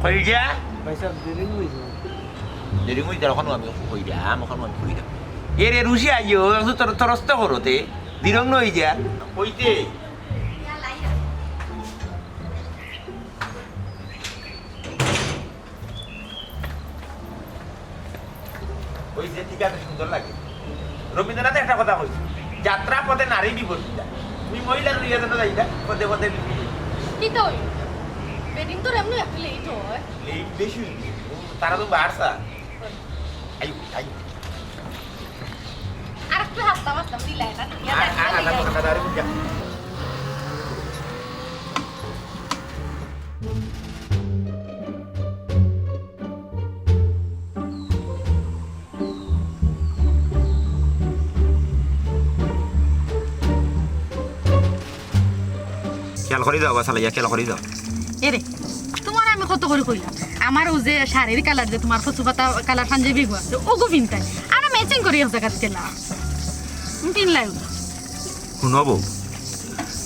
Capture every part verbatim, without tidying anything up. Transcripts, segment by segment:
কইরা? ভাই সাহেব, দেরি হয়ে যাবে। দেরি হয়ে যাবে, ওখানে আমি কইরাম, ওখানে আমি কইরাম। এ রে, রুশি আইও, একটু তোর, তোর অস্ত করতে। দিরং নই যা। কইতে? ওই যে ঠিক আছে, সুন্দর লাগে। রবীন্দ্রনাথে একটা কথা কইছে, "যাত্রা পথে নারী বিপর্যয়।" তুমি মহিলা লইয়া যেন যাইতা, পদে পদে বিপর্যয়। কি তো হইল? বেদিন তোর এমনি একটু লেট হয়। লেট বেশি হইল। ও, তারা তো বাড়ছা। আইও, আইও। আর একটু হাসতাম, হাসতাম, দিলাই না। আর, আর, আর, আর, আর, আর, আর, খেয়াল করি যাও, বাসা লইয়া খেয়াল করি যাও। এরে, তোমার আমি কত করে কইলাম, আমার ও যে শাড়ির কালার, যে তোমার কচু পাতা কালার পাঞ্জাবি গো আছে, ওগু পিনতাই। আর ম্যাচিং করি এক জায়গাত গেলা। তুমি পিনলাই ওগু। হুনো বউ,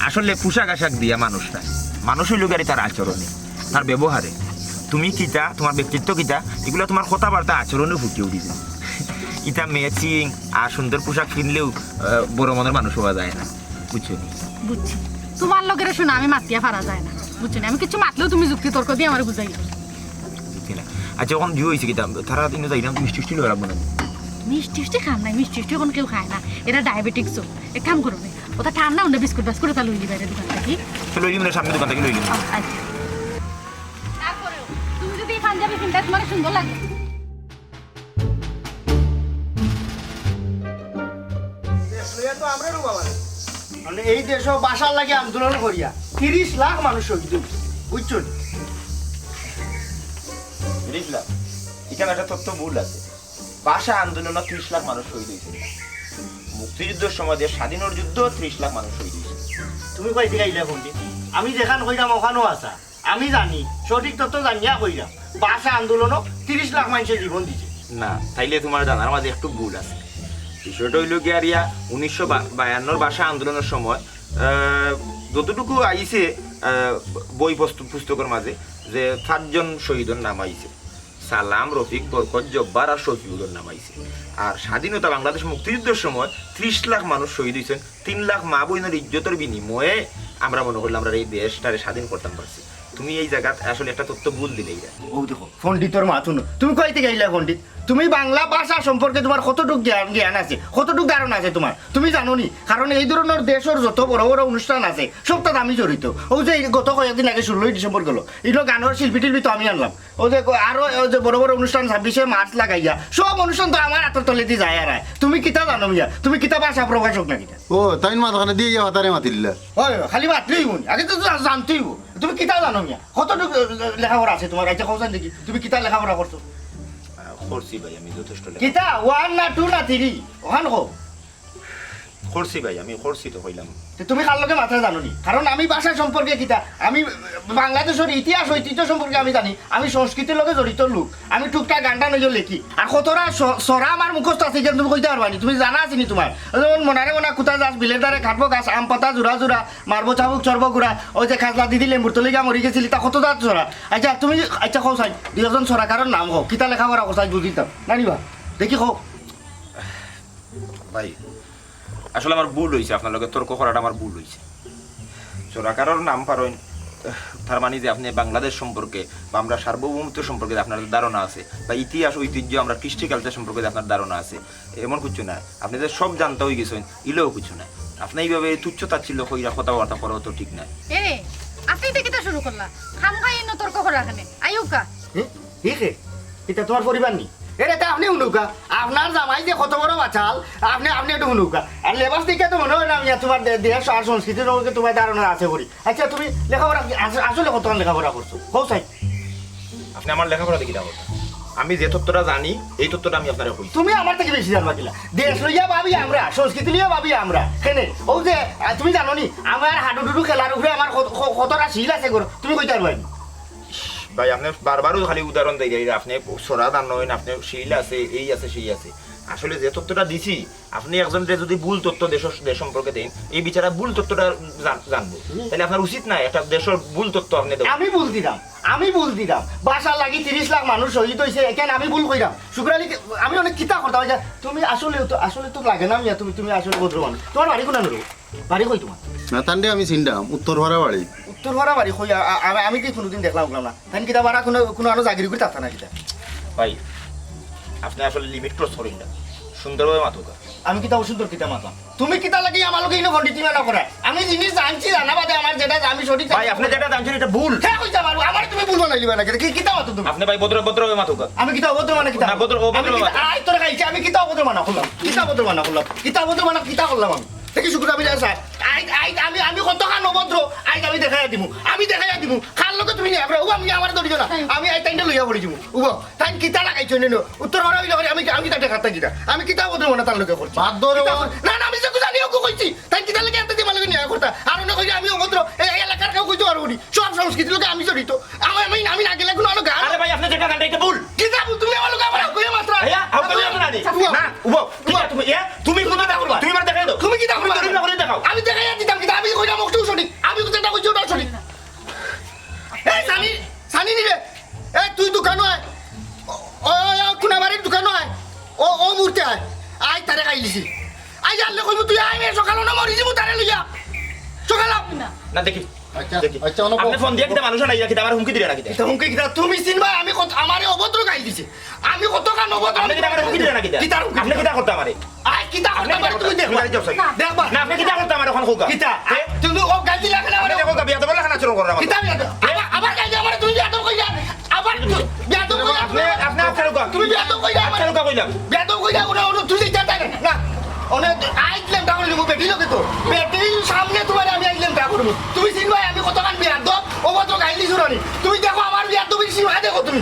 আসলে পোশাক আশাক দিয়া মানুষ নায়, মানুষ অইল গিয়া তার আচরণে, তার ব্যবহারে। তুমি কিতা, তোমার ব্যক্তিত্ব কিতা, এগুলা তোমার কথাবার্তা আচরণে ফুটে উঠি যায়। ইতা ম্যাচিং আর সুন্দর পোশাক পিনলেও, আহ, বড় মনের মানুষ হওয়া যায় না, বুঝছো নি? বুঝছি। তোমার লগে রে শোনা, আমি মাতিয়া পারা যায় না, বুঝছো নি? আমি কিছু মাতলেও তুমি যুক্তি তর্ক দিয়ে আমার বুঝাই। বুঝছি না। আচ্ছা, এখন জু হইছে কিতা, তারা দিনে যাইলাম, মিষ্টি টিষ্টি লওয়া লাগবো না? মিষ্টি টিষ্টি খান নাই, মিষ্টি টিষ্টি এখন কেউ খায় না, এরা ডায়াবেটিক। এক কাম করো নে, ওটা ঠান্ডা উন্ডা বিস্কুট বাস্কুট ওটা লইলি বাইরে দোকান থাকি। তো লইলি মানে সামনে দোকান থাকি লইলি। আচ্ছা। তারপরেও তুমি যদি এই পাঞ্জাবি পিনটা তোমার সুন্দর লাগে। দেশ লইয়া তো আমরারও বাবা রে। মানে এই দেশও ভাষার লাগি আন্দোলন করিয়া তিরিশ লাখ মানুষ শহীদ হইছে, বুঝছো নি? তিরিশ লাখ? এখানে একটা তথ্য ভুল আছে। ভাষা আন্দোলনে তিরিশ লাখ মানুষ শহীদ হইছে না। মুক্তিযুদ্ধের সময় দেশ স্বাধীনর যুদ্ধ তিরিশ লাখ মানুষ শহীদ হইছে। তুমি কই থেকে আইলা পণ্ডিত? আমি যেখান কইরাম ওখানও আছা। আমি জানি, সঠিক তথ্য জানিয়া কইরাম, ভাষা আন্দোলনও তিরিশ লাখ মানুষের জীবন দিছে। না, তাইলে তোমার জানার মাঝে একটু ভুল আছে। বিষয়টা হইল গিয়া রিয়া, উনিশশো বায়ান্নর ভাষা আন্দোলনের সময়, আহ, যতটুকু আইছে, আহ, বই পুস্ত-, পুস্তকের মাঝে, যে সাতজন শহীদের নাম আইছে, সালাম, রফিক, বরকত, জব্বার আর শফিউলের নাম আইছে। আর স্বাধীনতা বাংলাদেশ মুক্তিযুদ্ধের সময় ত্রিশ লাখ মানুষ শহীদ হইছেন, তিন লাখ মা বইনের ইজ্জতের বিনিময়ে আমরা মনে করলাম আমরা এই দেশটারে স্বাধীন করতাম পারছি। তুমি এই জায়গাত আসলে একটা তথ্য ভুল দিলে এটা। ও দেখো, পণ্ডিতর মাত হুনো। তুমি কই থেকে আইলা পণ্ডিত? তুমি বাংলা ভাষা সম্পর্কে তোমার কতটুক জ্ঞান, জ্ঞান আছে, কতটুক ধারণা আছে তোমার? তুমি জানো নি? কারণ এই ধরনের দেশের যত বড় বড় অনুষ্ঠান আছে, সবটাত আমি জড়িত। ও যে এই গত কয়েকদিন আগে ষোলোই ডিসেম্বর গেল, ইনো গানের শিল্পী টিল্পী তো আমি আনলাম। ও যে আরো ও যে বড় বড় অনুষ্ঠান ছাব্বিশে মার্চ লাগাইয়া, সব অনুষ্ঠান তো আমার হাতের তলেদি যায় আর আয়। তুমি কিতা জানো মিয়া? তুমি কিতা ভাষা প্রভাষক না কিতা? ও, তাইন মাঝখানে দিয়া ইয়া হতারে মাতিল্লা। ওই, খালি মাতলেই মনে। আগে তো জা-, জানতেই হইব। তুমি কিতা জানো মিয়া? কতটুকু, আহ, লেখাপড়া আছে তোমার? আচ্ছা, কওছাইন দেখি। তুমি কিতা লেখাপড়া করছো? আহ, করছি ভাই, আমি যথেষ্ট লেখাপড়া। কিতা? ওয়ান না টু না থ্রি? ওখান কও। করছি ভাই, আমি করছি তো কইলাম। তে তুমি কার লগে মাতরায় জানো নি? কারণ আমি ভাষা সম্পর্কে কিতা, আমি বাংলাদেশের ইতিহাস ঐতিহ্য সম্পর্কে আমি জানি, আমি সংস্কৃতির লগে জড়িত লোক, আমি টুকটাক গান টান অইলেও লেখি। আর কতটা স-, ছড়া আমার মুখস্থ আছে, ইখান তুমি কইতায় পারবায় নি, তুমি জানা আছে নি তোমার? যেমন মনারে মনা কুতা যাস, বিলের ধারে কাটবো গাছ, আম পাতা জুড়া জুড়া, মারবো চাবুক চড়বো ঘুড়া, ওই যে খাজলা দিদি লেম্বুর তলে গিয়া মরি গেছিল, ইতা কত জাত ছড়া। আচ্ছা, তুমি, আচ্ছা, কওছাইন, দুই একজন ছড়াকারর নাম কও, কিতা লেখাপড়া করছাইন বুঝিতাম, না নি বা? দেখি কও। ভাই, আসলে আমার ভুল হইছে, আপনার লগে তর্ক করাটা আমার ভুল হইছে। ছড়াকারর নাম পারইন, তার মানে যে আপনি বাংলাদেশ সম্পর্কে বা আমরা সার্বভৌমত্ব সম্পর্কে যে আপনার ধারণা আছে, বা ইতিহাস ঐতিহ্য, আমরা কৃষ্টি culture সম্পর্কে যে আপনার ধারণা আছে, এমন কিছু নাই। আপনি যে সব জানতা হই গেছেন, ইলেও কিছু নাই। আপনি এইভাবে তুচ্ছ তাচ্ছিল্য কইরা কথাবার্তা করা তো ঠিক নাই। এরে, আপনি তো কিতা শুরু করলা? খামখাই ইনো তর্ক করা এখানে। আইউক্কা। হুম? হি কে? ইতা তোমার পরিবার নি? এরে, তা আপনি হুনুকা। আপনার জামাই যে কত বড় বাচাল, আপনি, আপনি একটু হুনুকা। আর লেবাস দেখে তো মনে হয় না, মিয়া, তোমার দে-, দেশ আর সংস্কৃতির সম্পর্কে তোমার ধারণা আছে করি। আচ্ছা, তুমি লেখাপড়া কি আস-, আসলে কতখান লেখাপড়া করছো? কও চাই। আপনি আমার লেখাপড়া দেখি না। আমি যে তথ্যটা জানি, এই তথ্যটা আমি আপনারে কই। তুমি আমার থেকে বেশি জানবা কিলা? দেশ লইয়া ভাবি আমরা, সংস্কৃতি লইয়া ভাবি আমরা। কেনে? ও যে, আহ, তুমি জানো নি, আমার হাডুডুডু খেলার উপরে আমার কত-, ক-, কতটা শিল আছে গো, তুমি কইতায় পারবায় নি? ভাই, আপনি বারবারও খালি উদাহরণ দেই যাইরা, আপনি ছড়া জানইন, আপনি শিল আছে, এই আছে, সেই আছে। আসলে যে তথ্যটা দিছি, আপনি একজনরে যদি ভুল তথ্য দেশ, দেশ সম্পর্কে দেন, এই বিচারা ভুল তথ্যটা জান-, জানবো। তাহলে আপনার উচিত না একটা দেশের ভুল তথ্য আপনি দেওয়া। আমি ভুল দিলাম, আমি ভুল দিলাম। বাসার লাগি তিরিশ লাখ মানুষ শহীদ হইছে, এখানে আমি ভুল কইলাম। শুকুর আলী, আমি অনেক কিতা করতাম। আচ্ছা, তুমি আসলে তো, আসলে তো লাগে না মিয়া, তুমি, তুমি আসলে ভদ্র মানুষ। তোমার বাড়ি কোন? বাড়ি কই তোমার? না, তানরে আমি চিনতাম, উত্তর ভাড়া বাড়ি। উত্তর ভাড়া বাড়ি কই? আ-, আ-, আমি, আমি কি কোনোদিন দেখলাম, উঠলাম না। তাই কিতা বাড়া কোনো, কোনো আরো জাগিরি করে থাকতা না কিতা? ভাই, আপনি আসলে লিমিট ক্রস করেন না। সুন্দরভাবে মাতুকা। আমি কিতা অসুন্দর কিতা মাতাম? তুমি কিতা লাগি আমার লগে ইনো ভন্ডিটিমা না করায়? আমি জিনিস জানছি, জানা বাদে আমার যেটা আমি সঠিক ভাই, আপনি যেটা জানছেন এটা ভুল। হ্যাঁ, কইতে পারবো। আমার তুমি ভুল বানাই লিবা না কিতা? কি, কিতা মাতো তুমি? আপনি ভাই ভদ্র, ভদ্রভাবে মাতুকা। আমি কিতা অভদ্র মানে কিতা? না, ভদ্র, অভদ্র আমি কিতা, মাতো। আই তোর খাইছি, আমি কিতা অভদ্র মানা করলাম? কিতা অভদ্র মানা করলাম? কিতা অভদ্র মানা, কিতা করলাম আমি? দেখি শুকুর আলী স্যার, আই, আই, আমি, আমি কতখান অভদ্র, আই আমি দেখাইয়া দিমু, আমি দেখাইয়া দিমু। কার লগে তুমি নিয়া, ও আমি আমার দড়ি না, আমি আই তাইনটা লইয়া পড়ি দিমু। উবা, তাইন কিতা লাগাইছো নে? উত্তর করা হইল করে আমি, আমি কিতা দেখাতা কিতা? আমি কিতা অভদ্র মানে তার লগে করছি? বাদ ধরো। কিতা অভদ্র? না, না, আমি যে জানি ওকে কইছি, তাইন কিতা লাগে এত দিয়ে মালকে নিয়া করতা? আর ওনে কইলে আমি অভদ্র, এই, এই এলাকার কেউ কইতে পারবো নি। সব সংস্কৃতির লগে আমি জড়িত। আমি, আমি, আমি না গেলে কোনো আলো গান। আরে ভাই, আপনি যেটা জানটা এটা ভুল। কিতা ভুল? তুমি আমার লগে আবার কইয়া মাত্রা। ভাইয়া, আউ কইয়া মাত্রা নি। উবা। না, উবা। কিতা তুমি, এ? তুমি কোনটা করবা? তুমি আমার দেখাই দাও। তুমি কিতা তুমি করবা? দলিল না করে দেখাও। আমি দেখাইয়া দিতাম কিতা? আমি কইলাম ওটাও সঠিক। আমি যেটা কইছি ওটাও সঠিক। এই সানি, সানি নি রে। এই তুই দোকানো আয়। ও, ও, ও, কোনাবাড়ির দোকানো আয়। ও, ও মুহূর্তে আয়। আয় তারে খাইলিছি। আই জানলে কইবো তুই আয় রে সকালে না মরি যাবো তারে লইয়া। সকালে। না। না দেখি। আচ্ছা, দেখি। আচ্ছা, অনুভব। আপনি ফোন দিয়া কিতা মানুষ নাই কিতা আমার হুমকি দিরা না কিতা? কিতা হুমকি কিতা? তুমি চিনবা আমি কত, আমারে অভদ্র গাইল দিছে। আমি কতখান অভদ্র। আপনি কিতা আমারে হুমকি দিরা না কিতা? কিতার হুমকি? আপনি কিতা করতা আমারে? আই কিতা করতা আমারে তুমি দেখবা। গাড়ি যাও, স্যার। দেখবা। না, আপনি কিতা করতা আমারে এখন কউক্কা? কিতা? হ্যাঁ? তুমি ও গাইল দিলা কেন আমারে? আপনি দেখো, বেয়াদব লাখান আচরণ কররা আমারে। কিতা বেয়াদব? আবার, আবার গাইল দিয়া আমারে তুমি বেয়াদব কইলা। আবার তুমি বেয়াদব কইলা। আপনি, আপনি আফসার কউক্কা। তুমি বেয়াদব কইলা আমারে। আফসার কউক্কা কইলাম। বেয়াদব কইলা, ওরে, ওরে, তুই যাইতে পারে না। না। ওনে আইলাম তা করে নিবো, বেটি লোকে তো। বেটির সামনে তোমার আমি আইলাম তা করবো। তুমি চিনবাই আমি কতখান বেয়াদব, ও মাত্র গাইলি শুনানি। তুমি দেখো আমার বেয়াদবির সীমা দেখো তুমি।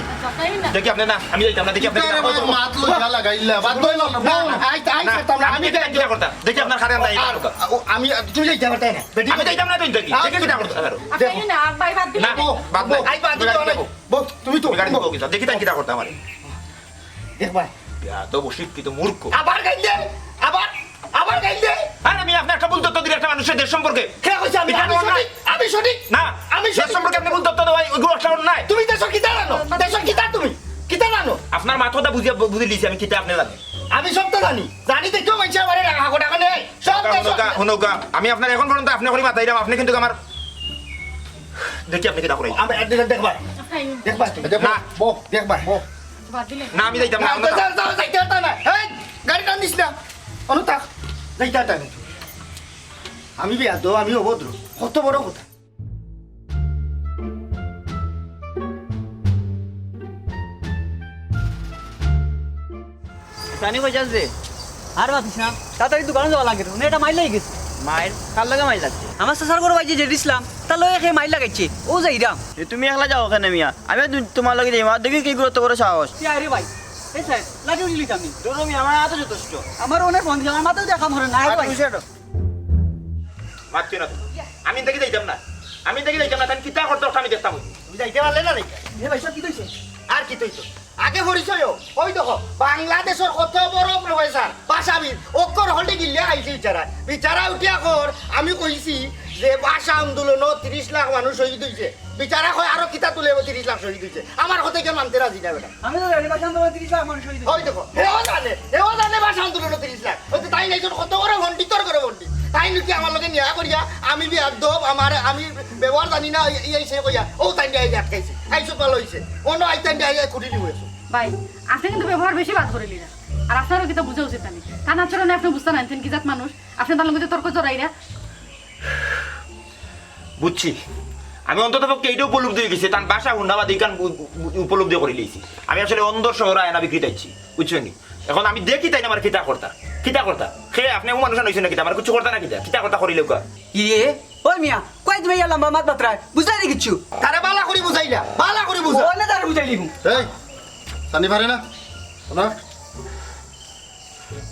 দেখি আপনি না, আমি যাইতাম না, দেখি আপনি কিতা রে ভাই, মাত লইয়া লাগাইলা, বাদ দই না, না, না, আই, আই না, করতাম না, আমি আমি দেখি কিতা করতাম। দেখি আপনার খারে আমরা আর, ও, আমি, তুমি যাইতে পারতে না। বেটি আমি যাইতাম না তো দেখি, দেখি কিতা করতাম। আফসাইন না, ভাই, বাদ দিন। না, বাদ নাই। আই, বাদ দিন, বাদ নাই। বউ, তুমি তো তুমি গাড়ি বউ। বউ কিতা? দেখি তাই কিতা করতাম আমারে। দেখবা। বেয়াদব, অশিক্ষিত, মূর্খ। আবার গাইলে? আবার, আবার গাইলে? আরে আমি আপনি একটা ভুল তথ্য দিলে একটা মানুষের দেশ সম্পর্কে। কে কইছে আমি? এটা আমি আমার সঠিক, আমি সঠিক। না, আমি দেশ সঠিক। সম্পর্কে আপনি ভুল তথ্য দেওয়া, ওইগুলো একটা অন্যায়। তুমি দেশর কিতা জানো? দেশর কিতা তুমি? কিতা জানো? আপনার মাথাটা বুঝিয়া, বুঝি লিছি আমি কিতা আপনি জানেন। আমি সব তো জানি। জানি তো কেউ মানছে আমারে রাখা কোটা কোনে। সব হুনউক্কা, দেশর হুনউক্কা, হুনউক্কা। আমি আপনার এখন পর্যন্ত আপনি করে মাতাইলাম, আপনি কিন্তু আমার দেখি আপনি কিতা করেন। আমি, দেখবা। দেখবা তুমি। না। বউ, দেখবা। বউ। বাদ দিলে। না, আমি যাইতাম না, না, অন্য যাও, যাও, যাইতে পারতা না। এই, গাড়ি টান দিস না। অনু থাক, যাইতে পারতা না। আমি বেয়াদব, আমি অভদ্র। কত বড় কথা। সানি কই যাস রে? আর মাতিস না, তাড়াতাড়ি দোকানো যাওয়া লাগে, উনি একটা মাইর লাগি গেছে। মাইর? কার লগে মাইর লাগছে? আমার চাচার ঘরো ভাই যে জেড ইসলাম, তার লগে কে মাইর লাগাইছে, ও যাইরাম। এ, তুমি একলা যাও কেনে মিয়া? আমি তু-, তোমার লগে যাইমু, আর দেখি কি গুরুত্ব করে সাহস। কি আরে ভাই, এই স্যার, লাঠি উঠি লিতাম নি। ধরো মিয়া, আমার হাতে যথেষ্ট। আমার অনেক ফোন দিছে, আমার মাথাও দেখা মরে না, আরে আর ভাই। তুমি সেটা। মাতিও না তুমি। আমি দেখি যাইতাম না, আমি দেখি যাইতাম না, তাই কিতা করতে আমি দেখতাম। তুমি যাইতে পারলে না রে? এ ভাই, সব কি কইছে? আর কি কইছো? আগে পরিচয় হোক। ওই দেখো, বাংলাদেশর কত বড় প্রফেসর, ভাষাবিদ, অক্ষর হলটে গিল্লে আইছে বিচারা। বিচারা উঠিয়া কর, আমি কইছি যে ভাষা আন্দোলনও তিরিশ লাখ মানুষ শহীদ হইছে। বিচারা কয় আরো কিতা তুলে তিরিশ লাখ শহীদ হইছে। আমার কথা কেউ মানতে রাজি না বেটা। আমি তো জানি ভাষা আন্দোলনে তিরিশ লাখ মানুষ শহীদ হইছে। ওই দেখো, হেও জানে, হেও জানে ভাষা আন্দোলনও তিরিশ লাখ। ওই তো তাই নাই, কত বড় ভন্ডি, তোর করে ভন্ডি। তাই নাকি আমার লগে নিয়া করিয়া, আমি বেয়াদব, আমার, আমি ব্যবহার জানি না, এই, এই সে কইয়া, ও তাই নিয়ে আটকাইছে। আইসো ভালো হইছে। অন্য আইতাম দিয়ে আইয়া খুঁটি নিব এসো। ভাই, আপনি কিন্তু ব্যবহার বেশি বাদ করে নিলেন। আর আপনারও কিন্তু বুঝা উচিত আমি। তান আচরণে আপনি বুঝতে না, কি জাত মানুষ। আপনি তার লগে তর্ক জড়াইরা। বুঝছি। আমি অন্তত পক্ষে এইটা উপলব্ধি হয়ে গেছি, তার ভাষা হুন্ডা বাদে ইখান উ-, উ-, উপলব্ধি করে লিয়েছি। আমি আসলে অন্ধর শহরে আয়না বিক্রি চাইছি, বুঝছো নি? এখন আমি দেখি তাই না আমার কিতা করতা, কিতা করতা। সে আপনি ও মানুষ নইছে না কিতা, আমার কিছু করতা না কিতা, কিতা করতা করিলে উকা। ইয়ে, ওই মিয়া, কই তুমি ইয়া লম্বা মাত বাতরায়? বুঝলাই নি কিচ্ছু? তারে বালা করি বুঝাইলা, বালা করি বুঝা। ওলে তারে বুঝাই লিমু। এই, সানি পারে না? না?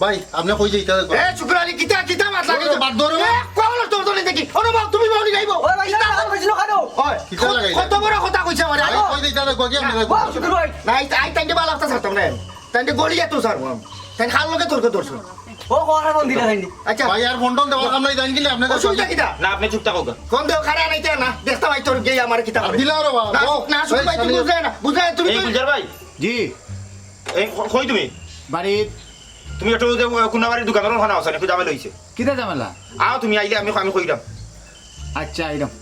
ভাই, আপনি কই যাইতা দেখো? এ, শুকুর আলী, কিতা, কিতা মাত লাগে? ওরে, বাদ ধরো। এ, কল তোর তোরে দেখি। ওরে বাবা, তুমি মনে যাইবো। ওই ভাই, কিতা? না, না, না, না, না। ওই, কিতা লাগাইলা? কত বড় কথা কইছে আমারে। ভাই, কই যাইতা দেখো, কি আপনি দেখো? ও, শুকুর ভাই। না, এই, এই টাইমে বালা কথা ছাড়তাম না আমি। টাইমে গড়িয়া তো ছাড়বো আমি। তাই কার লগে তর্ক ধরছো? ও কোয়ারা বন্দি না যাইনি। আচ্ছা, ভাই, আর বন্টন দেওয়ার কাম নাই, জানি কিনা আপনি অসুবিধা কিতা? না, আপনি চুপ থাকো গা। কোন দেও কারে আনাইতে না? দেখতা ভাই তোর গেই আমারে কিতা করে। দিলাও রে বাবা, না, বউ। না, শুধু ভাই, তুমি বুঝায় না, বুঝায় তুমি এই তো গুলজার ভাই। জি। এই ক-, কই তুমি? বাড়িত। তুমি একটু যে, ও, কোনাবাড়ির দোকানর ওখানে আছো, একটু ঝামেলা হইছে। কিতা ঝামেলা? আও তুমি আইলে আমি, আমি কইরাম। আচ্ছা, আইরাম।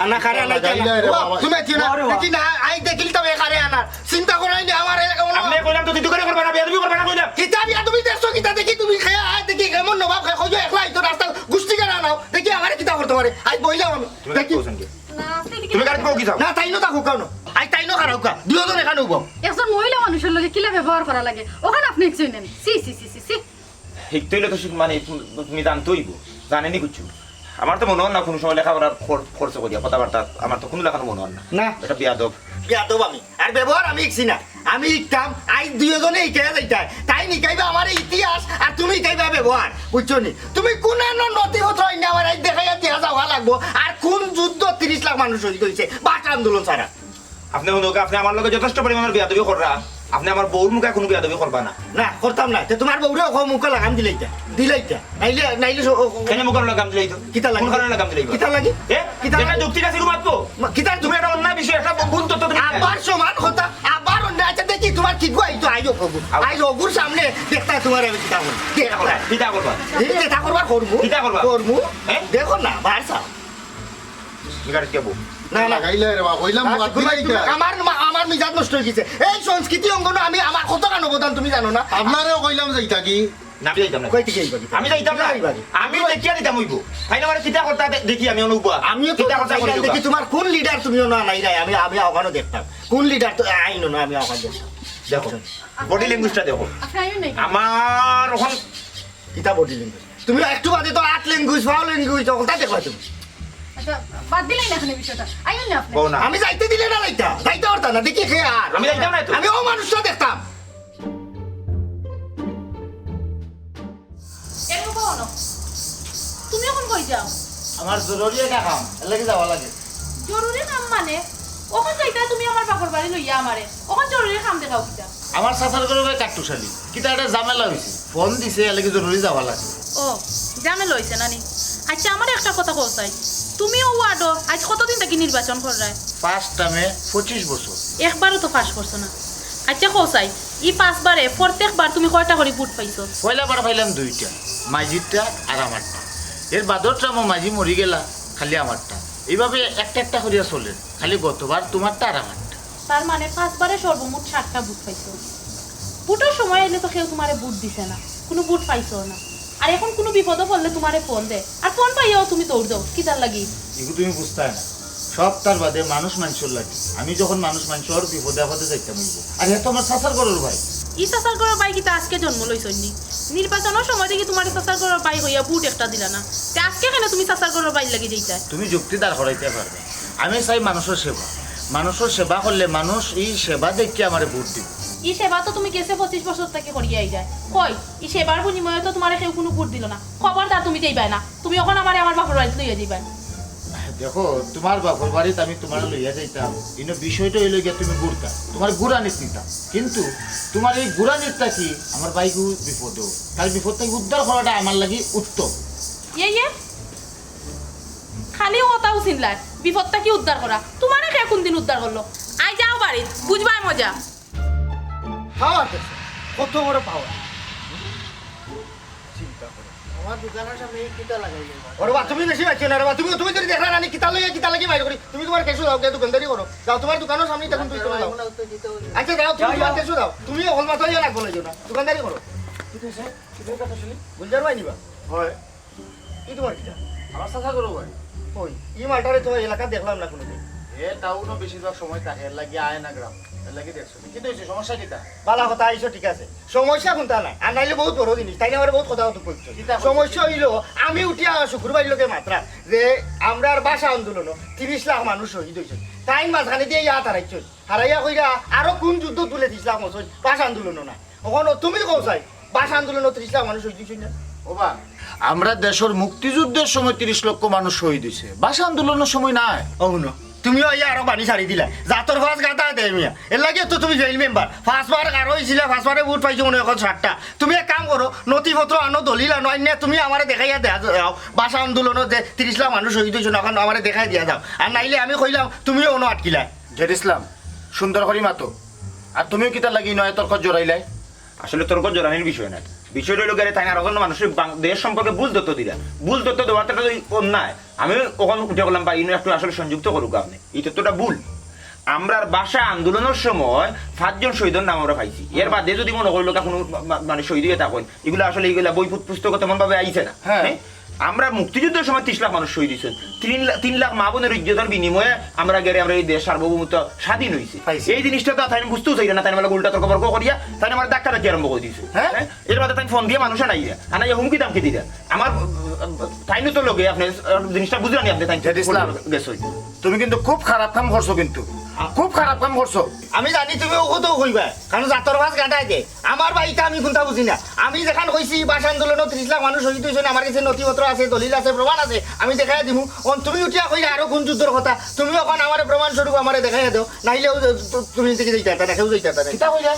আনা কারে আনাইতে না। লাগাইলে রে বাবা। তুমি আইছো না? বাবা রে বাবা। দেখি না, আই দেখিল তো এ কারে আনার। চিন্তা করাই না, আমার এলাকা ওলা। আপনি কইলাম তো তুই দোকানে করবা না, বেয়াদবি করবা না কইলাম। কিতা বেয়াদবি দেখছো, কিতা দেখি তুমি খায়া, আই দেখি এমন নবাব খায়, কইছো একলা আইতো রাস্তা গুষ্টি করে আনাও। দেখি আমারে কিতা করতে পারে। আই বইলাম আমি। তুমি দেখি। গাড়ি বউ কি যাও? না, তাইনও থাকো কেন? আই তাইনও খারাপ কা। দুইজন এখানে উবাও। একজন মহিলা মানুষের লগে কিলা ব্যবহার করা লাগে, ওখানে আপনি চিনেন। C, C, C, C, C. হিকতে হইলে তো শুধু মানে তুমি, তুমি জানতে হইব, জানেনি কিছু। আমার তো মনে হয় না কোনো সময় লেখাপড়ার খর-, খরচ করিয়া কথাবার্তা, আমার তো কোনো লেখার মনে হয় না। না। এটা বেয়াদব। বেয়াদব আমি। আর ব্যবহার আমি শিখছি না। আমি শিখতাম, আই দুইজনে শিখে যাইতাই। তাই শিখাইবা আমার ইতিহাস, আর তুমি শিখাইবা ব্যবহার। বুঝছো নি? তুমি কোন এমন নথিপত্র আইনে আমার আই দেখাইয়া দিয়া যাওয়া লাগবো? আর কোন যুদ্ধ তিরিশ লাখ মানুষ শহীদ হইছে? ভাষা আন্দোলন ছাড়া। আপনি হুনউক্কা, আপনি আমার লগে যথেষ্ট পরিমাণের বেয়াদবি কররা, আপনি আমার বউর মুখে কোনো বেয়াদবি করবা না। না, করতাম না। তে তোমার বউরে ওখানে মুখে লাগাম দিলাইতা, দিলাইতা। নাইলে, নাইলে স-, ও, ও, কেনে মুখে লাগাম দিলাইতো? কিতা লাগি? কোন কারণে লাগাম দিলাইতো? কিতা লাগি? এ? কিতা এটা লাগি? যুক্তি আছে, রুমাত তো? মা, কিতা তুমি একটা অন্যায় বিষয়, একটা ভুল তথ্য তুমি আবার সমান কথা, আবার অন্যায়। আচ্ছা, দেখি তোমার কি গুয়াই তো আইও খবু। আও। আইজ অগুর সামনে দেখতা তোমার আমি কিতা করবো। কিতা করবা? কিতা করবা? এই কিতা করবা? করবো। কিতা করবা? করবো। হ্যাঁ? দেখো না, বার চাও। গাড়ি কে বউ? না, না। লাগাইলে রে বাবা, কইলাম না, বাদ তুমি, দিলাইতা। আমার মা-, আমার মিজাজ নষ্ট হয়ে গেছে। এই সংস্কৃতি অঙ্গনে আমি আমার কতখান অবদান তুমি জানো না? আপনারেও কইলাম যাইতা কি? না, আমি যাইতাম না। কই থেকে এই বাড়ি? আমি যাইতাম না। এই বাড়ি। আমি দেখিয়া দিতাম হইব। তাই না, আমার কিতা করতা দে-, দেখি আমি অনুবা। আমিও তো কিতা করতা দেখি করি দেখি দিবা। তোমার কোন লিডার তুমি অনো আনাই রায়? আমি, আমি ওখানে দেখতাম। কোন লিডার তো আইন না, আমি ওখানে দেখতাম। দেখো, body language টা দেখো। আপনি আইন নাই। আমার ওখান কিতা body language? তুমি একটু বাদে তো আর্ট language, ফাউল language, ওটা দেখবা তুমি। আচ্ছা, বাদ দিলাই না এখানে বিষয়টা। আইন না আপনি। বউ না। আমি যাইতে দিলে না যাইতা, যাইতে পারতা না, দেখি কে আর। আমি যাইতাম না তো। আমি ও মানুষটা দেখতাম। এর মতো হলো। তুমি এখন কই যাও? আমার জরুরি একটা কাম, এর লাগি যাওয়া লাগে। জরুরি কাম মানে? ওখান যাইতা তুমি আমার বাপর বাড়ি লইয়া আমারে। ওখান জরুরি কাম দেখাও কিতা? আমার চাচার ঘরর ভাই কাট্টুশালী। কিতা একটা ঝামেলা হইছে। ফোন দিছে, এর লাগি জরুরি যাওয়া লাগে। ও, ঝামেলা হইছে না নি? আচ্ছা, আমার একটা কথা কও চাই। তুমি ও ওয়ার্ডো আজ কতদিন থাকি নির্বাচন কররায়? First time এ পঁচিশ বছর। একবারও তো পাস করছো না। আচ্ছা, কও চাই, ই পাঁচবারে প্রত্যেকবার তুমি কয়টা করি ভোট পাইছো? পয়লা বার পাইলাম দুইটা, মাইজিরটা আর আমারটা। এর বাদর টাইমও মাইজি মরি গেলা, খালি আমারটা। এইভাবে একটা একটা করিয়া চলে, খালি গতবার তোমারটা আর আমারটা। তার মানে পাঁচবারে সর্বমোট সাতটা ভোট পাইছো। ভোটর সময় আইলে তো কেউ তোমারে ভোট দিছে না, কোনো ভোট পাইছো না। আর এখন কোনো বিপদও পড়লে তোমারে ফোন দেয়, আর ফোন পাইয়াও তুমি দৌড় দাও, কিতার লাগি? এগু তুমি বুঝতায় না, সব তার বাদে মানুষ মানষর লাগি। আমি যখন মানুষ মানষর বিপদে আপদে যাইতাম অইব। আর হে তো আমার চাচার ঘরর ভাই। ই চাচার ঘরর ভাই কিতা আজকে জন্ম লইছইন নি? নির্বাচনর সময় দেখি তোমার চাচার ঘরর ভাই হইয়া ভোট একটা দিলা না, তে আজকে কেনে তুমি চাচার ঘরর ভাইর লাগি যাইতায়? তুমি যুক্তি দাঁড় করাইতে পারবে। আমি চাই মানুষর সেবা। মানুষর সেবা করলে মানুষ ই সেবা দেখিয়া আমারে ভোট দিব। ই সেবা তো তুমি গেছে পঁচিশ বছর থাকি করিয়া আইরায়। কই, ই সেবার বিনিময়ে তো তোমারে কেউ কোনো ভোট দিল না। খবরদার তুমি যাইবায় না। তুমি এখন আমারে আমার বাপর বাড়িত লইয়া যাইবায়। দেখো, তোমার বাপর বাড়িত আমি তোমারে লইয়া যাইতাম, ইনো বিষয়টা অইলো গিয়া তুমি ঘুরতা, তোমার ঘুরানিত নিতাম। কিন্তু তোমার এই ঘুরানিত থাকি আমার ভাইগু বিপদো, তার বিপদ থাকি উদ্ধার করাটা আমার লাগি উত্তম। ইয়ে, ইয়ে, খালি কথাউ চিনলায়, বিপদ থাকি উদ্ধার করা। তোমারে কে কোনদিন উদ্ধার করলো? আই যাও বাড়িত, বুঝবায় মজা। পাওয়ার দেখছো? কত বড় পাওয়ার। চিন্তা করো। আমার দোকানর সামনে এই কিতা লাগাইলে? ওরে বা, তুমি বেশি বাঁচিও না রে বা। তুমি, তুমি যদি দেখরা না, আমি কিতা লইয়া কিতা লাগি বাইর করি। তুমি তোমার কেসু যাও, গিয়া দোকানদারি করো। যাও, তোমার দোকানর সামনে তখন তুমি চলে যাও। আচ্ছা, যাও, তুমি যাও, তোমার যাও। কেসু যাও। তুমি হকল মাথা ইয়া লাগবো না, যাও না। দোকানদারি করো। কিতা হইছে? কিতা কথা শুনি? গুলজার ভাই নিবা? হয়। ই তোমার কিতা? আমার চাচা করো ভাই। কই, ই মালটারে তো এলাকা দেখলাম না কোনোদিন। এ টাউনো বেশিরভাগ সময় থাকে, এর লাগি আয় না গ্রাম, এর লাগি দেখছো। কিতা হইছে, সমস্যা কিতা? বালা কথা আইছো, ঠিক আছে। সমস্যা কোনটা নাই, আর নাইলে বহুত বড় জিনিস, তাইন আমারে বহুত কথা কথা কইতো। কিতা কইতো? সমস্যা হইলো, আমি উঠিয়া শুক্রবার লোকে মাতরাম যে আমরার ভাষা আন্দোলনো তিরিশ লাখ মানুষ শহীদ হইছে, তাইন মাঝখানে দিয়া ইয়া হারাইছে, হারাইয়া কইরা আরো কোন যুদ্ধ তুলে তিরিশ লাখ মানুষ ভাষা আন্দোলনো না। অখন তুমি কও চাই, ভাষা আন্দোলনো তিরিশ লাখ মানুষ শহীদ হইছে না? ওবা, আমরা দেশর মুক্তিযুদ্ধর সময় তিরিশ লক্ষ মানুষ শহীদ হইছে, ভাষা আন্দোলনর সময় নায়। ও হুনো, তুমিও আইয়া আরো পানি ছাড়ি দিলা। জাতর ফাঁস গাতা দে মিয়া। এর লাগি তো তুমি ফেইল মেম্বার। পাঁচবার কারো অইছিলা, পাঁচবারে ভোট পাইছো মনে অয় অখন সাতটা। তুমি এক কাম করো, নথিপত্র আনো, দলিল আনো, আইনে তুমি আমারে দেখাইয়া দেয়া যাও। ভাষা আন্দোলনো যে তিরিশ লাখ মানুষ শহীদ অইছে, অখন আমারে দেখাই দিয়া যাও। আর নাইলে আমি কইলাম, তুমিও অনো আটকিলা। জেড ইসলাম, সুন্দর করি মাতো। আর তুমিও কিতার লাগি নয় তর্ক জড়াইলাই? আসলে তর্ক জড়ানির বিষয় না। বিষয়টা অইলো গিয়া তাইন আরো জন মানুষরে বাং-, দেশ সম্পর্কে ভুল তথ্য দিলা। ভুল তথ্য দেওয়াটা তো অন্যায়। আমি অখন উঠে বললাম, "ভাই, ইনো একটু আসলে সংযুক্ত করুক আপনি। এই তথ্যটা ভুল।" আমরার ভাষা আন্দোলনের সময় পাঁচজন শহীদের নাম আমরা পাইছি। এর বাদে যদি মনে করি লোক কোনো মা-, মা-, মানে শহীদ অইয়া থাকইন, ইগুলা আসলে ইগুলা বই পুত-, পুস্তকে তেমন ভাবে আইছে না। হ্যাঁ। হ্যাঁ? আমরা মুক্তিযুদ্ধের সময় তিরিশ লাখ মানুষ শহীদ অইছইন। তিন লা-, তিন লাখ মা বোনের ইজ্জতের বিনিময়ে আমরা গেরে আমরা এই দেশ সার্বভৌমত্ব স্বাধীন অইছে। পাইছি। এই জিনিসটা তো তাইন বুঝতেও চাইরা না, তাইন বলে উল্টা তর্ক বর্ক করিয়া তাইন আমার ধাক্কা ধাক্কি আরম্ভ করি দিছে। হ্যাঁ? হ্যাঁ? এর বাদে তাইন ফোন দিয়া মানুষ আনাইয়া, আনাইয়া হুমকি ধামকি দিরা। আমার, তাইনও তো লগে আপনি, আহ, জিনিসটা বুঝলেন আপনি, তাইন জেড ইসলাম। গেছে। তুমি কিন্তু খুব খারাপ কাম করছো কিন্তু। খুব খারাপ কাম করছো। আমি জানি তুমি অউ কথাউ কইবা, কারণ জাতর ফাঁস গাতায় দে। আমার বাড়িতে আমি কুন্তা বুঝি না। আমি যেখান কইছি ভাষা আন্দোলনো তিরিশ লাখ মানুষ শহীদ অইছইন, আমার গেছে নথিপত্র আছে, দলিল আছে, প্রমাণ আছে, আমি দেখাইয়া দিমু। অন তুমি উঠিয়া কইলা আরো কোন যুদ্ধর কথা, তুমি অখন আমারে প্রমাণ স্বরূপ আমারে দেখাইয়া দেও, নাইলে অউ যে তু-, তুমি দেখি যাইতা না, কেউ যাইতা না। কিতা কইলা?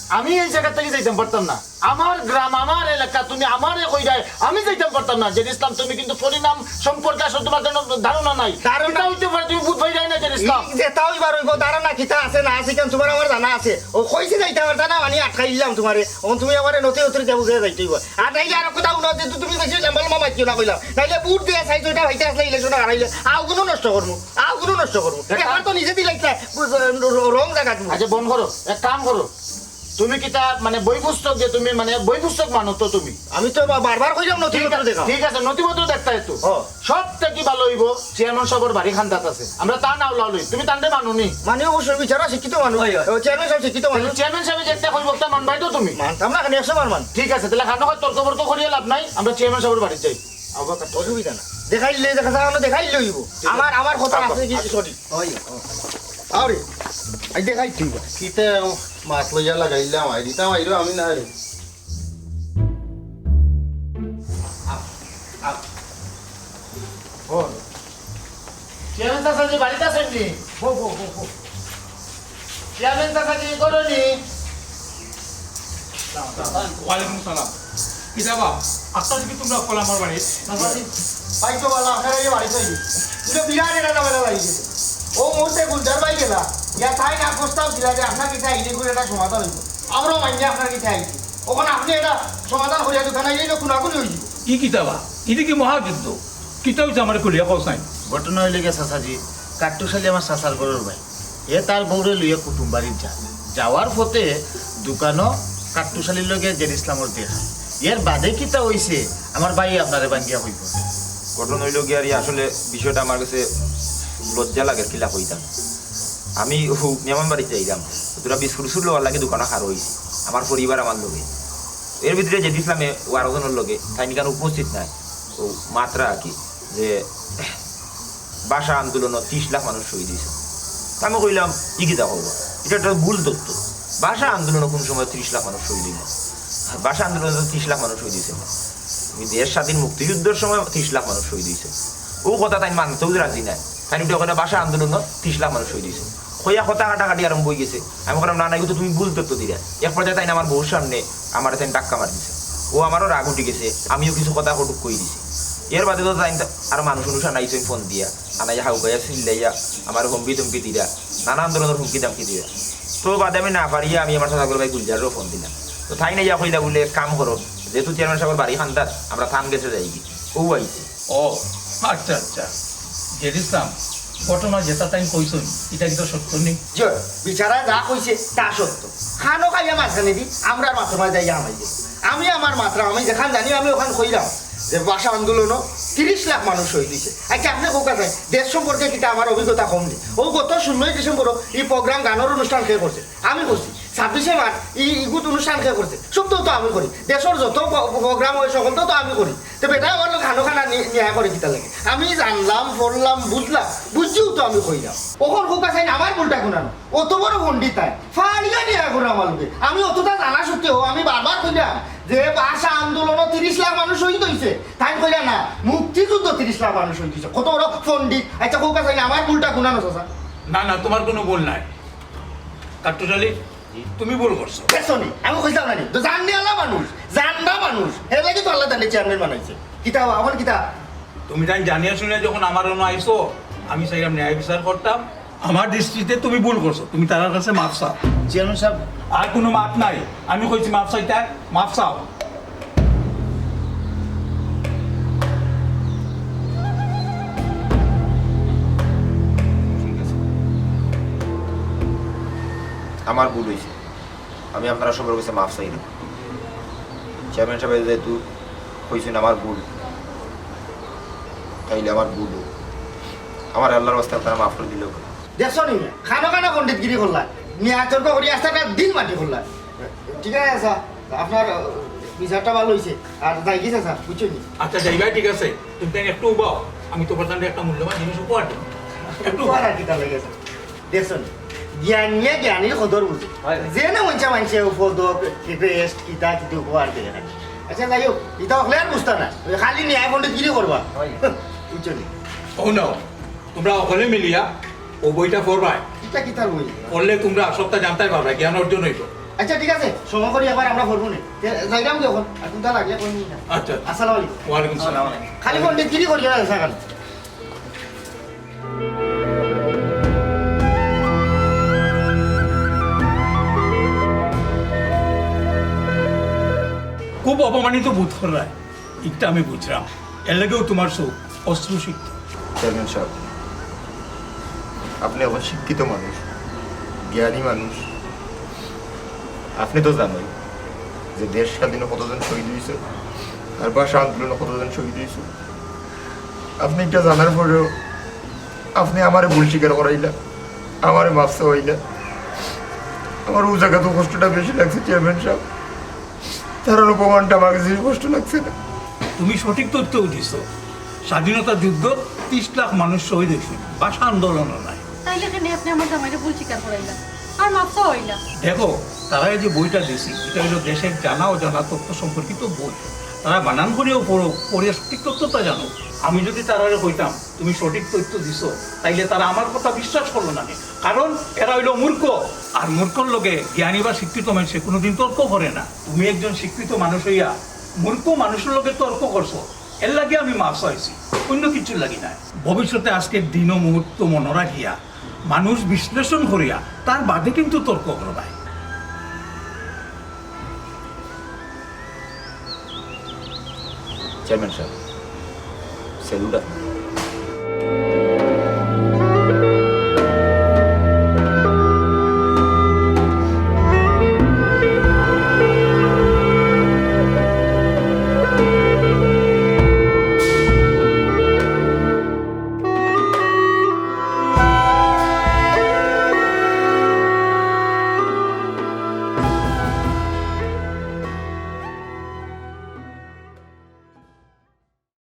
আমি এই জায়গা থাকি যাইতাম পারতাম না। আমার গ্রাম, আমার এলাকা, তুমি আমারে কইরায়, আমি যাইতাম পারতাম না। জেড ইসলাম, তুমি কিন্তু পরিণাম সম্পর্কে আসলে তোমার কোনো ধারণা নাই। ধারণা কিতা অইতে পারে, তুমি বুঝ পাইরায় না, জেড ইসলাম। ই যেতা অইবার অইবো, ধারণা কিতা আছে না আছে, কেন তোমার আমার জানা আছে। অউ কইছি যাইতাম পারতাম না, মানে আটকাইলাম তোমারে। অখন তুমি আমারে নথিপত্র দিয়া বুঝাইয়া যাইতে অইবো। আর নাইলে আরো কথা হুনো যে তুমি কইছো লম্বা লম্বা মাতিও না কইলাম। নাইলে ভোট দিয়া চাইছো, ইটা ভাইতে আসলে ইলেকশনে হারাইলে। আউগুনও নষ্ট করমু, আউগুনও নষ্ট করমু। এ, একবার তো নিজে দিলাইতা, রং জাগাত। আচ্ছা, বন্ধ করো, এক কাম করো। তুমি কিতা মানে বই পুস্তক যে তুমি মানে বই পুস্তক মানো তো তুমি? আমি তো বা-, বারবার কইলাম নথিপত্র দেখাও। ঠিক আছে, নথিপত্র দেখতায় তো। ও। সব থাকি ভালো অইবো চেয়ারম্যান সাবর বাড়ি কান্দাত আছে, আমরা তান নাও লই। তুমি তানরে মানো নি? মানে অবশ্যই বিচারা শিক্ষিত মানুষ। অয়, অয়। ও, চেয়ারম্যান সাব শিক্ষিত মানুষ। চেয়ারম্যান সাবে যেতা কইবো তা মানবায় তো তুমি? মানতাম না, খালি একশো বার মান। ঠিক আছে, তাইলে খানো তর্ক বর্ক করিয়া লাভ নাই, আমরা চেয়ারম্যান সাবর বাড়িত যাই। আবার কাট। অসুবিধা না, দেখাইলে দেখা যায়, আমরা দেখাইলে অইবো। ঠিক আছে। আমার, আমার কথা আবার। আছে কি সঠিক? অয়। আরে, আই দেখাই তুই বা। কিতা মাছ লইয়া লাগাইলাম, আই দিতাম, আইরো আমি না রে। আপ, আপ। বল। চেয়ারম্যান চাচাজি বাড়িত আছইন নি? বউ, বউ, বউ, বউ। চেয়ারম্যান চাচাজি, ঘরো নি? ওয়ালাইকুম সালাম। কিতা বা? আজকে কি তোমরা অকল আমার বাড়িত? চাচাজি, ভাই তো বলা, আপনারা এই বাড়িত আইন। এটা বিরাট একটা ঝামেলা লাগি গেছে। অউ মুহূর্তে গুলজার ভাই গেলা, ইয়া তাইন প্রস্তাব দিলা যে আপনার কিতা আইনি করে একটা সমাধান অইবো। আমরাও মাইন্না আপনার কিতা আইছি। অখন আপনি এটা সমাধান করিয়া দোকান আইলেই তো খুনাখুনি অইযিবো। ই কিতা বা? ইদি কি মহাযুদ্ধ? কিতা অইছে আমারে খুলিয়া কও চাইন। ঘটনা অইলো গিয়া চাচাজি, কাট্টুশালী আমার চাচার ঘরর ভাই। হে তার বউরে লইয়া কুটুম বাড়িত যায়। যাওয়ার পথে দোকানো কাট্টুশালীর লগে জেড ইসলামর দেখা। এর বাদে কিতা অইছে, আমার ভাই আপনারে ভাঙ্গিয়া কইবো। ঘটনা অইলো গিয়া রে, আসলে বিষয়টা আমার গেছে লজ্জা লাগের, কিলা কইতাম। আমি হউ মেহমান বাড়িত যাইরাম, তোরা বিস্কুট উস্কুট লওয়ার লাগি দোকানো খাড়া অইছি, আমার পরিবার আমার লগে। এর ভিতরে জেড ইসলামে অউ আরো জনর লগে, তাইন ইখান উপস্থিত নাই, অউ মাতরা আর কি, যে ভাষা আন্দোলনো তিরিশ লাখ মানুষ শহীদ অইছে। তে আমি কইলাম, "ই কিতা কইবা? ইটা একটা ভুল তথ্য। ভাষা আন্দোলনো কুন সময় তিরিশ লাখ মানুষ শহীদ অইলো? ভাষা আন্দোলনো তো তিরিশ লাখ মানুষ শহীদ অইছে না। তুমি দেশ স্বাধীন মুক্তিযুদ্ধর সময় তিরিশ লাখ মানুষ শহীদ অইছে।" অউ কথা তাইন মানতেও রাজি নায়। তাইন উল্টা কইরা ভাষা আন্দোলনো তিরিশ লাখ মানুষ শহীদ অইছে। কইয়া কথা কাটাকাটি আরম্ভ অইগেছে। আমি কইলাম, "না, না, ইগু তো তুমি ভুল তথ্য দিরায়। এক পর্যায়ে তাইন আমার বউর সামনে আমারে তাইন ধাক্কা মারি দিছে। অউ আমারও রাগ উঠি গেছে, আমিও কিছু কথা কটুক কই দিছি। এর বাদে তো তাইন আরো মানুষ উনুষ আনাইছইন ফোন দিয়া, আনাইয়া হাউকাইয়া চিল্লাইয়া আমারে হুমকি ধমকি দিরা, নানান ধরনর হুমকি ধামকি দিরা। তো বাদে আমি না পারিয়া আমি আমার চাচাগুর ভাই গুলজাররেও ফোন দিলাম। তো তাইন আইয়া কইলা বুলে, "এক কাম করো, যেহেতু চেয়ারম্যান সাবর বাড়ি কান্দাত, আমরা তান গেছে যাইগি।" অউ আইছে। ও, আচ্ছা, আচ্ছা। জেড ইসলাম, ঘটনা যেতা তাইন কইছইন, ইটা কিতা সত্য নি? জি, বিচারা যা কইছে, তা সত্য। খানো খাইয়া মাঝখানেদি, আমরার মাথার মাঝে যাইয়া হামাই গেছে। আমি আমার মাতরা, আমি যেখান জানি, আমি অখান কইলাম যে ভাষা আন্দোলনো তিরিশ লাখ মানুষ শহীদ অইছে। আচ্ছা, আপনে কউক্কা চাইন, দেশ সম্পর্কে কিতা আমার অভিজ্ঞতা কম নি? অউ গত ষোলোই ডিসেম্বরও ই program গানর অনুষ্ঠান কে করছে? আমি করছি। ছাব্বিশে মার্চ ই ইগুত অনুষ্ঠান কে করছে? সব তো, তো আমি করি। দেশর যত প-, প্রোগ্রাম অয়, সকল তো, তো আমি করি। তো বেটা আমার লগে খানো খানা নি-, নিয়া করে কিতা লাগে? আমি জানলাম, পড়লাম, বুঝলাম, বুঝিও তো আমি কইলাম। অখন কউক্কা চাইন আমার ভুলটা কুনানো। অত বড় পণ্ডিত তাইন, ফাড়িয়া নিয়া করে আমার লগে। আমি অতটা জানা সত্ত্বেও আমি বারবার কইলাম যে ভাষা আন্দোলনো তিরিশ লাখ মানুষ শহীদ অইছে। তাইন কইলা না, মুক্তিযুদ্ধ তিরিশ লাখ মানুষ শহীদ অইছে। কত বড় পণ্ডিত। আচ্ছা, কউক্কা চাইন আমার ভুলটা কুনানো, চাচা? না, না, তোমার কোনো ভুল নাই। কাট্টুশ আলী, তুমি ভুল করছো। দেখছো নি? আমি কইছিলাম না নি? তো জাননেওয়ালা মানুষ, জানবা মানুষ। এর লাগি তো আল্লাহ তাআলা চেয়ারম্যান বানাইছে। কিতা বা, আমার কিতা? তুমি তাইন জানিয়া শুনিয়া যখন আমার অনো আইছো, আমি চাইলাম ন্যায় বিচার করতাম। আমার দৃষ্টিতে তুমি ভুল করছো, তুমি তারার কাছে মাফ চাও। চেয়ারম্যান সাহেব। আর কোনো মাফ নাই, আমি কইছি মাফ চাইতায়, মাফ চাও। ঠিক আছে, আমার ভুল অইছে, আমি আপনারা সবার কাছে মাফ চাইলাম। চেয়ারম্যান সাহেব যেহেতু কইছইন আমার ভুল, তাইলে আমার ভুল অউক। আমার আল্লাহর ওয়াস্তে আপনারা মাফ করি দিলে অইবো। দেখছো নি, খানো খানো পণ্ডিতগিরি করলা, নিয়া তর্ক করি আস্তা একটা দিন মাটি করলা। ঠিক আছে, আপনার, আহ, বিচারটা ভালা অইছে। আর যাইগি চাচা, বুঝছো নি? আচ্ছা, যাইবায়, ঠিক আছে। তুমি তাইন একটু উবাও, আমি তোমার জন্য একটা মূল্যবান জিনিস উপহার দেব। একটু উপহার আর কিতা লাগে, স্যার? দেখছো নি? জ্ঞানীয়ে জ্ঞানীর কদর বুঝে। হয়। যে না মঞ্চা মানষে পদক, crest, কিতা কিতা উপহার দেয়। আচ্ছা, যাই হোক, ইতা অকলে আর বুঝতা না। ওই খালি ন্যায় পণ্ডিতগিরি করবা। হয়। বুঝছো নি? ও না, তোমরা অকলে মিলিয়া অউ বইটা পড়বায়। ইটা কিতার বই? পড়লে তোমরা সবটা জানতায় পারবায়, জ্ঞান অর্জন অইবো। আচ্ছা, ঠিক আছে, সময় করি একবার আমরা পড়মু নে। তে যাইরাম কি অখন? আর কুনটা লাগলে কইমু না। আচ্ছা। আসসালামু আলাইকুম। ওয়ালাইকুম সালাম। খালি পণ্ডিতগিরি করিও না, চাচা খান। খুব অপমানিত বোধ কররায়, ইটা আমি বুঝরাম। এর লাগেউ তোমার চউখ অশ্রুসিক্ত। চেয়ারম্যান সাহেব, আপনে একজন শিক্ষিত মানুষ, জ্ঞানী মানুষ। আপনে তো জানইন যে দেশ স্বাধীনে কতজন শহীদ অইছে, আর ভাষা আন্দোলনে কতজন শহীদ অইছে। আপনে ইটা জানার পরেও আপনে আমারে ভুল স্বীকার করাইলা, আমারে মাফ চাওয়াইলা। আমার অউ জাগাত কষ্টটা বেশি লাগছে, চেয়ারম্যান সাহেব। তারার অপমানটা আমার কাছে কষ্ট লাগছে না। তুমি সঠিক তথ্যউ দিছো। স্বাধীনতা যুদ্ধত তিরিশ লাখ মানুষ শহীদ অইছে, ভাষা আন্দোলনও নায়। তাইলে কেনে আপনে আমার জামাইরে ভুল স্বীকার করাইলা আর মাফ চাওয়াইলা? দেখো, তারারে যে বইটা দিছি, ইটা অইলো দেশের জানা অজানা তথ্য সম্পর্কিত বই। তারা বানান করিয়াউ পড়উক, পড়িয়া সঠিক তথ্যটা জানউক। আমি যুদি তারারে কইতাম, "তুমি সঠিক তথ্য দিছো," তাইলে তারা আমার কথা বিশ্বাস করলো না নি। কারণ এরা অইলো মূর্খ, আর মূর্খর লগে জ্ঞানী বা শিক্ষিত মানষে কুনুদিন তর্ক করে না। তুমি একজন শিক্ষিত মানুষ অইয়া মূর্খ মানুষর লগে তর্ক করছো, এর লাগি আমি মাফ চাইছি, অইন্য কিচ্ছুর লাগি নায়। ভবিষ্যতে আজকের দিন ও মুহূর্ত মনো রাখিয়া মানুষ বিশ্লেষণ করিয়া তার বাদে কিন্তু তর্ক করবায়। চেয়ারম্যান সাহেব, স্যালুট আপনার।